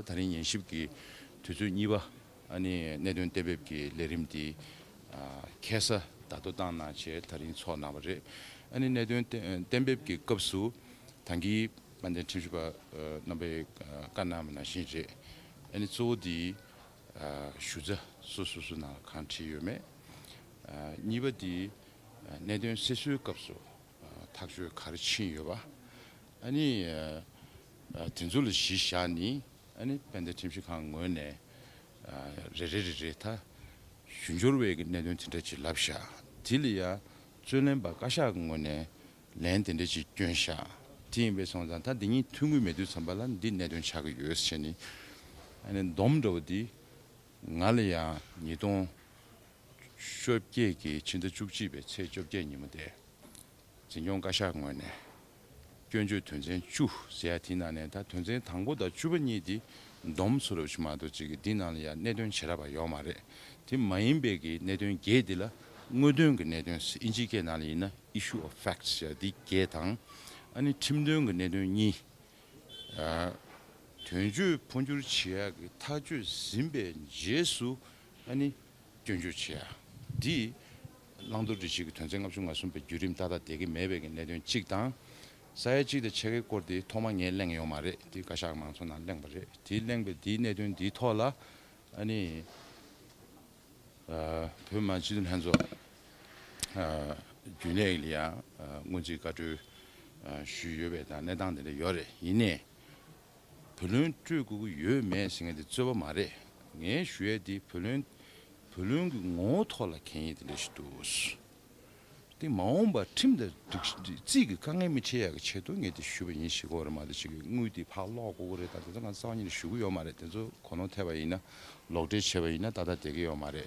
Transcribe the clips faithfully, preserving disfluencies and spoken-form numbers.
ད་རིང་ཉན་ཞིབ་ཀྱི་དུས་ཚོད་གཉིས་པ། ཨ་ནི་གནད་དོན་གཏན་འབེབས་ཀྱི་ལས་རིམ་འདི་ཨ་ཁ་སང་ད་དུང་བཏང་གནང་བྱས་ད་རིང་ཚོགས་གནང་བ་རེད། ཨ་ནི་གནད་དོན་གཏན་གཏན་འབེབས་ཀྱི་སྐབས་སུ་ད་གིན་དཔལ་ལྡན་ཁྲིམས་ཞིབ་པ་ཨ་རྣམ་པས་ཨ་བཀའ་གནང་བ་ནང་བཞིན་རེད། ཨ་ནི་གཙོ་བོ་འདི་ཨ་ཞུ་རྩ་སོ་སོ་སོ་ནང་གང་བྲིས་ཡོད་མེད། ཨ་གཉིས་པ་འདི་ཨ་གནད་དོན་སེལ་སྲོལ་སྐབས་སུ་ཨ་ཐག་གཅོད་ག་རེ་ཕྱིན་ཡོད་པ། ཨ་ནི་ཨ་ཨ་དེ་ཚོ་ལ་གཞི་བཞག་ནས་ཨ་ནི་དཔལ་ལྡན་ཁྲིམས་ཞིབ་ཁང་ངོས་ནས་ཨ་རེ་རེ་རེ་རེ་ད་ཞུ་སྦྱོར་བའི་གི་གནད་དོན་དེ་འདྲ་ཅིག་ལབ་བཞག་དེ་ལ་ཡང་རྩོད་ལེན་པ་བཀའ་ཤག་གི་ངོས་ནས་ལན་དེ་འདྲ་ཅིག་བསྐྱོན་བཞག་དེ་ཡིན་པས་སོང་ཙང་ད་འདི་གཉིས་མཐུན་གྱི་མེད་དུས་ཙམ་པ་ལ་འདི་གནད་དོན་ཆགས་ཀྱི་ཡོད་ཟེར་ནས། ཨ་ནི་སྡོམ་འདྲ་བོ་འདི་ང་ལ་ཡང་ཉིས་སྟོང་བཅོ་བརྒྱད་ཀྱི་ཕྱི་ཟླ་བཅུ་གཅིག་པའི་ཚེས་བཅོ་བརྒྱད་ཉིན་མོ་དེ། འཛིན་སྐྱོང་བཀའ་ཤག་ངོས་ནས་སྐྱོན་བརྗོད་དོན་ཚན་བཅུ་ཟེར་ཡ་དེའི་ནང་ནས་ད་དོན་ཚན་དང་པོ་དང་བཅུ་པ་གཉིས་དེ་སྡོམ་ཚུ་རབ་ཞུ་མ་གཏོགས་ཅིག་གི་འདི་ནང་ལ་ཡ་གནད་དོན་བྱེ་བྲག་པ་ཡོད་མ་རེད། དེ་མ་ཡིན་པའི་གི་གནད་དོན་བརྒྱད་འདི་ལ་དངོས་དོན་གྱི་གནད་དོན་ཨིན་ཇི་སྐད་ནང་ལ་ཡིན་ན་issue of facts ཟེར་ཡ་འདི་བརྒྱད་དང་། ཨ་ནི་ཁྲིམས་དོན་གྱི་གནད་དོན་གཉིས། ཨ་དོན་གཅོད་འཕོ་འགྱུར་བྱེད་ཡག་གི་ཐག་གཅོད་ཟིན་པའི་རྗེས་སུ་ཨ་ནི་སྐྱོན་བརྗོད་བྱེད་ཡག་འདི་བླང་དོར་སྒྲིག་གཞི་གི་དོན་ཚན་ལྔ་བཅུ་ང་གསུམ་པའི་བརྒྱུད་རིམ་ཏག་ཏག་བསྡད་ཀྱི་མེད་པའི་གི་གནད་དོན་གཅིག་དང་། ས་ཡ་གཅིག་དང་ཕྱེད་ཀའི་སྐོར་དེ་ཐོག་མ་ངས་གླེང་ཡོད་མ་རེད། དེ་བཀའ་ཤག་མང་ཚོགས་ནང་གླེང་བ་རེད། དེ་གླེང་པའི་དེའི་གནད་དོན་དེའི་ཐོག་ལ་ཨ་ནི། ཨ་བོད་མི་མང་སྤྱི་འཐུས་ལྷན་ཚོགས་ཨ་རྒྱུན་ལས་ལ་ཡང་ཨ་སྔོན་རྩིས་བཀའ་འཁྲོལ་ཨ་ཞུས་ཡོད་པའི་དང་གནས་སྟངས་དེ་འདྲ་ཡོད་རེད། ཡིན་ནའི་བུ་ལོན་སྤྲོད་དགོས་ཀྱི་ཡོད་མེད་ཟེར་མཁན་དེ་རྩོད་པ་མ་རེད། ངས་ཞུ་ཡས་དེ་བུ་ལོན་བུ་ལོན་གྱི་ངོ་བོ་ཐོག་ལ་གན་ཡིག་དེ་འདྲ་ཞིག་འདུག་དེ་མ་འོངས་པར་ཁྲིམས་དང་སྒྲིག་རྩིས་ཀྱི་དཀའ་ངལ་མི་འཕྲད་ཡག་གི་ཆེད་དུ་ངས་དེ་ཞུས་པ་ཡིན་ཞུ་གི་ཡོད་རེད་མ་གཏོགས་ཅིག་གི་དངུལ་དེ་ཕར་སློག་དགོས་ཀྱི་རེད་ད་དེ་ཚོ་ང་རྩ་བ་ཉིད་ནས་ཞུ་གི་ཡོད་མ་རེད། དེ་ཚོ་གོ་ནོར་ཐེབས་པ་ཡིན་ན་ལོག་འགྲེལ་བྱས་པ་ཡིན་ན་ཏག་ཏག་བསྡད་ཀྱི་ཡོད་མ་རེད། དེ་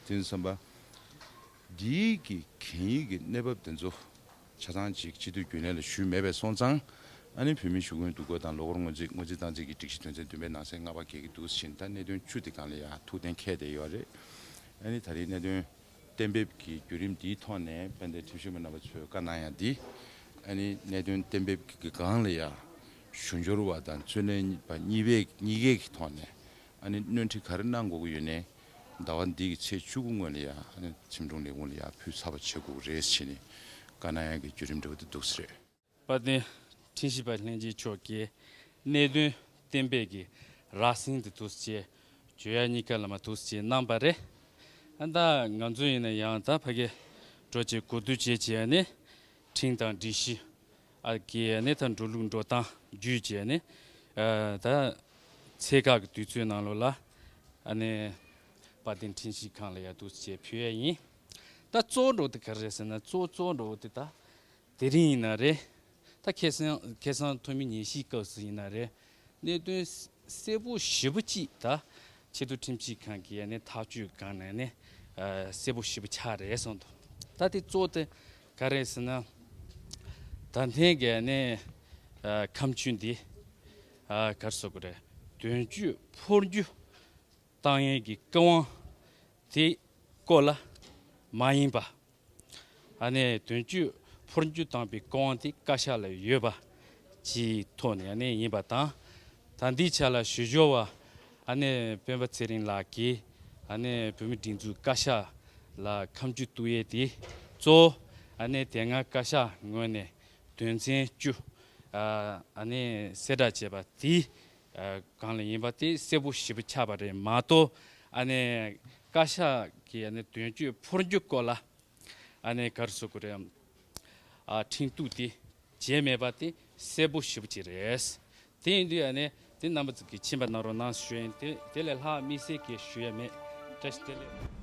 ཚོ་བསམ་པ། འདིའི་གི་གན་ཡིག་གི་གནས་བབ་དེ་ཚོ་ཆ་ཚང་ཅིག་སྤྱི་འཐུས་རྒྱུན་ལས་ལ་ཞུས་མེད་པས་སོང་ཙང་། ཨ་ནི་བོད་མིའི་ཞུ་སྐུལ་འདུ་འགོད་དང་ལོ་འཁོར་སྔོན་རྩིས་སྔོན་རྩིས་བཏང་རྩིས་ཀྱི་སྒྲིག་གཞི་དོན་ཚན་བདུན་པའི་ནང་གསེས་ལྔ་པ་འགལ་གྱི་འདུག་ཟེར་ད་གནད་དོན་བཅུ་དེ་སྒང་ལ་ཡང་ཐུགས་གཏན་འཁེལ་བསྡད་ཡོད་རེད། ཨ་ནི་ད་རེས་གནད་དོན་གཏན་འབེབས་ཀྱི་བརྒྱུད་རིམ་འདིའི་ཐོག་ནས་དཔལ་ལྡན་ཁྲིམས་ཞིབ་པ་རྣམ་པ་ཚོས་བཀའ་གནང་ཡ་འདི། ཨ་ནི་གནད་དོན་གཏན་འབེབས་ཀྱི་སྒང་ལ་ཡ་ཞུ་སྦྱོར་བ་དང་རྩོད་ལེན་པ་གཉིས་པའི་གཉིས་ཀའི་གི་ཐོག་ནས་ཨ་ནི་སྣོན་འཕྲི་ག་རེ་གནང་དགོས་ཀྱི་ཡོད་ནའི་ཟླ་བ་འདི་གི་ཚེས་བཅུ་དགུ་སྔོན་ལ་ཡ་ཨ་ནི་ཁྲིམས་དྲུང་ལས་ཁུངས་ལ་ཡ་ཕུལ་ཚར་བ་བྱེད་དགོས་ཀྱི་རེད་ཟེར་ནས་བཀའ་གནང་ཡ་གི་བརྒྱུད་རིམ་འདྲ་བོ་དེ་འདུག་ཟེར། དཔལ་ལྡན་ཁྲིམས་ཞིབ་པ་ལྷན་རྒྱས་མཆོག་གིས་གནད་དོན་གཏན་འབེབས་ཀྱི་ར་སེང་དེ་འདུག་སེ་བྱས་བརྗོད་ཡ་གཉིས་ཀ་ལ་མ་འདུག་སེ་བྱས་གནང་པ་རེད། ཨ་ད་ང་ཚོ་ཡིན་ན་ཡང་ད་ཕ་གི་འགྲོ་བྱེད་གོ་བསྡུར་བྱས་བྱས་ནས་ཁྲིམས་དང་སྒྲིག་གཞི་ཨ་གི་ནས་ད་འགྲོ་ལུགས་འགྲོ་སྟངས་བརྒྱུད་བྱས་ནས་ཨ་ད་ཚེས་ཁག་གི་དུས་ཚོད་ནང་ལོགས་ལ་ཨ་ནི་དཔལ་ལྡན་ཁྲིམས་ཞིབ་ཁང་ལ་ཡ་འདུག་སེ་བྱས་ཕུལ་ཡ་ཡིན། ད་གཙོ་བོ་འདྲ་བོ་དེ་ག་རེ་རེད་ཟེར་ན་གཙོ་གཙོ་བོ་འདྲ་བོ་དེ་ད། དེ་རིང་ཡིན་ན་རེད། ད་ཁ་སང་ཁ་སང་ཐོན་མི་ཉན་ཞིབ་སྐབས་སུ་ཡིན་ན་རེད། གནད་དོན་གསལ་པོ་ཞེ་པོ་ཅིག་ད་ཆེས་མཐོ་ཁྲིམས་ཞིབ་ཁང་གིས་ནས་ཐག་གཅོད་སྒང་ནས་ནས་གསལ་པོ་ཞེ་པོ་ཆགས་རེད་གསུངས་འདུག་ད་དེ་གཙོ་བོ་དེ་ག་རེ་ཟེར་ན། ད་ཐེངས་ཀྱི་ནས་ཁ་མཆུ་འདི་ག་རེ་ཟེར་དགོས་རེད། དོན་གཅོད་འཕོ་འགྱུར་བཏང་ཡས་ཀྱི་བཀའ་དབང་དེ་སྐོར་ལ་མ་ཡིན་པ། ཨ་ནི་དོན་གཅོད་འཕོ་འགྱུར་བཏང་པའི་བཀའ་དབང་དེ་བཀའ་ཤག་ལ་ཡོད་པ་ཅིག་ཐོག་ནས་ཨ་ནི་ཡིན་པ་དང་། ད་འདིའི་ཆ་ལ་ཞུ་སྦྱོར་བ་ཨ་ནི་སྤེན་པ་ཚེ་རིང་ལགས་ཀྱིས་ཨ་ནི་བོད་མིའི་སྒྲིག་འཛུགས་བཀའ་ཤག་ལ་ཁ་མཆུ་གཏུག་ཡས་དེ་གཙོ་བོ་ཨ་ནི་དེ་སྔ་བཀའ་ཤག་ངོས་ནས་དོན་ཚན་བཅུ་ཨ་ནི་གསལ་བསྒྲགས་བྱས་པ་དེ་སྒང་ལ་ཡིན་པ་དེ་གསལ་པོ་ཞེ་པོ་ཆགས་པ་རེད་མ་གཏོགས། ཨ་ནི་བཀའ་ཤག་གིས་ཨ་ནི་དོན་གཅོད་འཕོ་འགྱུར་སྐོར་ལ་ཨ་ནི་ག་རེ་ཟེར་དགོས་རེད། ཨ་ཁྲིམས་གཏུག་དེ་བྱས་མེད་པ་དེ་གསལ་པོ་ཞེ་པོ་ཅིག་རེད། དེ་ཡིན་དུས་ཨ་ནི་དེ་རྣམ་པ་ཚོ་གིས་མཁྱེན་པ་གནང་རོགས་གནང་ཞུ་ཡིན། དེ་དེ་ལས་ལྷག་དམིགས་བསལ་གྱི་ཞུ་ཡ་མེད། བཀྲ་ཤིས་བདེ་ལེགས།